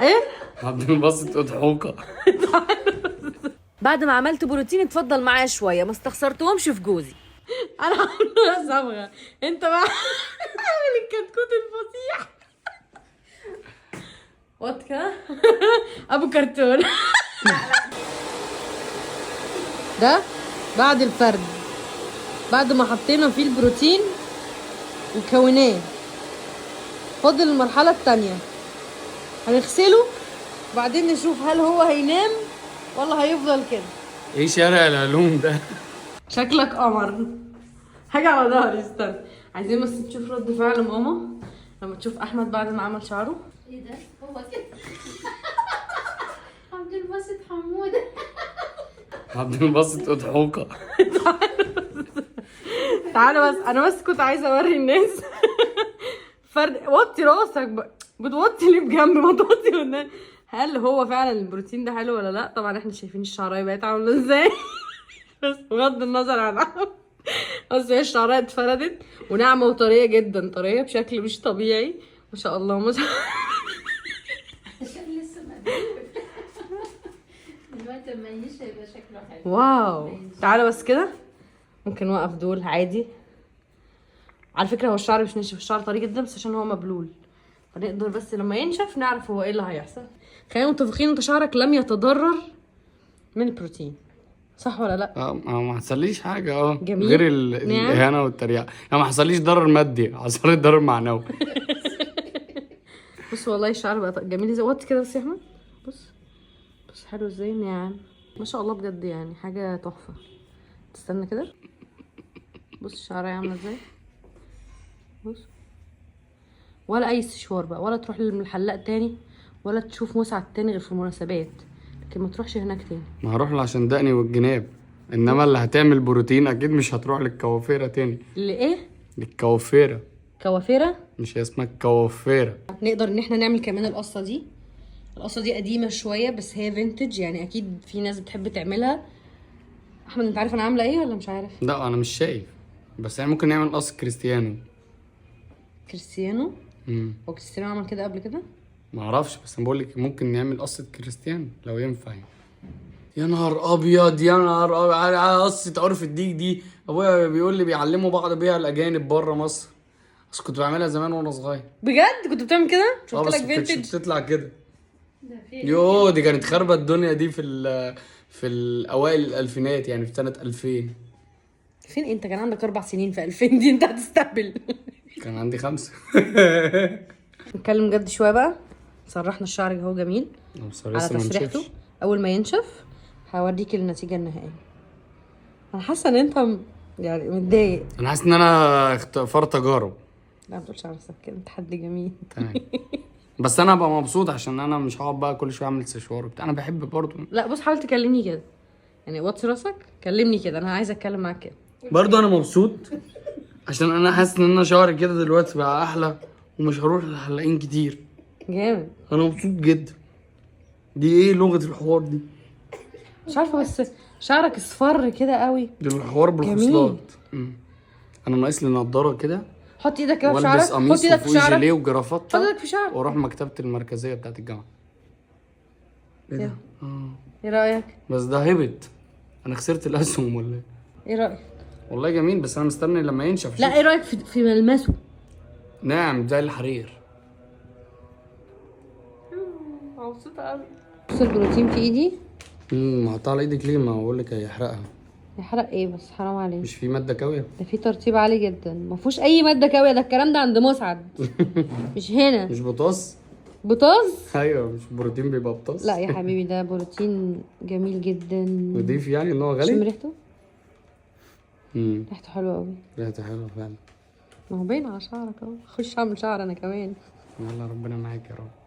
ايه؟ عبد الباسط اضحوكه. بعد ما عملت بروتين اتفضل معايا شوية، ما استخسرتهمش في جوزي. انا عامله صبغة، انت بقى عامل الكتكوت الفظيع. واتكا ابو كرتون. ده بعد الفرد، بعد ما حطينا فيه البروتين وكوناه، فاضل المرحلة التانية، هنغسله وبعدين نشوف هل هو هينام ولا هيفضل كده. ايه شارع العلوم ده؟ شكلك قمر. حاجة على ظهري، استنى، عايزين بس نشوف رد فعل ماما لما تشوف احمد بعد ما عمل شعره. ايه ده؟ هو كده عبد الباسط حموده. عبد الباسط اضحوكه. تعالى بس، انا بس كنت عايزه اوري الناس فرد. وطي راسك بقى، بتوطي ليه بجنب؟ ما توطي قدام. هل هو فعلا البروتين ده حلو ولا لا؟ طبعا احنا شايفين الشعرايه بقت عامله ازاي، بس بغض النظر عنها، بس هي الشعرايه اتفردت وناعمه وطريه جدا، طرية بشكل مش طبيعي، ما شاء الله ما شاء الله. عشان لسه مقبول دلوقتي، لما ينش هيبقى شكله حلو. wow، تعالى بس كده، ممكن نوقف دول عادي. على فكرة هو الشعر مش ناشف، الشعر طري جدا، بس عشان هو مبلول فنقدر بس لما ينشف نعرف هو ايه اللي هيحصل. خلينا متفقين انت شعرك لم يتضرر من البروتين، صح ولا لا؟ اه، ما حصليش حاجة اه. جميل. غير نعم. الاهانة والتريقه، يعني ما حصليش ضرر مادي، حصل لي ضرر معنوي. بص والله الشعر بقى جميل ازاي. وطي كده بس يا احمد، بص بص حلو ازاي، ناعم ما شاء الله بجد، يعني حاجة تحفة. تستنى كده، بص الشعرية عامله ازاي، بص. ولا اي استشوار بقى، ولا تروح للحلاق تاني، ولا تشوف مسعد تاني غير في المناسبات، لكن ما تروحش هناك تاني. ما هروح له عشان دقني والجناب، انما اللي هتعمل بروتين اكيد مش هتروح للكوافيره تاني. لايه؟ للكوافيره. كوافيره؟ مش هي اسمها الكوافيره؟ نقدر ان احنا نعمل كمان القصة دي. القصة دي قديمة شوية بس هي vintage، يعني اكيد في ناس بتحب تعملها. احمد انت عارف انا عامله ايه ولا مش عارف؟ لا انا مش شايف، بس يعني ممكن نعمل قص كريستيانو. كريستيانو؟ هو كريستيانو عمل كده قبل كده؟ ما اعرفش، بس انا بقول لك ممكن نعمل قصة كريستيانو لو ينفع يعني. يا نهار ابيض، يا نهار ابيض على قصة عرف الديك دي، ابويا بيقول لي بيعلموا بعض بيها الاجانب بره مصر، بس كنت بعملها زمان وانا صغير. بجد كنت بتعمل كده؟ اه شفت بس لك ما كانتش vintage. بتطلع كده. ده في يوه دي كانت خربة الدنيا دي في الاوائل الالفينات، يعني في سنة 2000. فين انت؟ كان عندك 4 سنين في 2000 دي، انت هتستهبل. كان عندي 5. نتكلم جد شوية بقى. سرحنا الشعر اهو جميل بس على لسه ما تسريحته. نشفش. اول ما ينشف هوريك النتيجة النهائية. انا حاسه ان انت يعني متضايق. انا حاسس ان انا فار تجارب. لا ما تقولش على نفسك كده، انت حد جميل. تمام، بس انا هبقى مبسوط عشان انا مش هقعد بقى كل شوية اعمل سشوار وبتاع، انا بحب برضو. لا بص، حاول تكلمني كده يعني، وطي راسك كلمني كده، انا عايزه اتكلم معاك كده. برضو انا مبسوط عشان انا حاسس ان انا شعري كده دلوقتي بقى احلى، ومش هروح للحلاقين كتير. جامد. انا مبسوط جدا. دي ايه لغة الحوار دي؟ مش عارفه، بس شعرك اصفر كده قوي. ده الحوار بالخصلات. انا ناقص لي نضاره كده. حط ايدك كده في والبس شعرك، حط قميص ايدك في وفوقيه شعرك، جيليه حط وجرافطه، ايدك في شعرك، واروح مكتبه المركزية بتاعت الجامعة. ايه ده؟ ايه رايك؟ بس ده هبط، انا خسرت الاسهم ولا ايه؟ ايه رايك؟ والله جميل، بس انا مستني لما ينشف. لا ايه رايك في ملمسه؟ ناعم زي الحرير. مبسوطة قوي. بص البروتين في ايدي. ما حطها على ايدك ليه؟ ما اقول لك هيحرقها. يحرق ايه بس، حرام عليك. مش في مادة كاويه؟ ده في ترطيب عالي جدا، ما فيهوش اي مادة كاويه، ده الكلام ده عند مسعد مش هنا. مش بطاس؟ بطاس؟ ايوه، مش بروتين بيبقى بطاس؟ لا يا حبيبي، ده بروتين جميل جدا. نضيف يعني ان هو شم غالي. ريحته. ريحته حلوة قوي. ريحته حلوة فعلا. ما هو باين على شعرك اهو. خش اعمل شعر انا كمان. يلا ربنا معاك يا رب.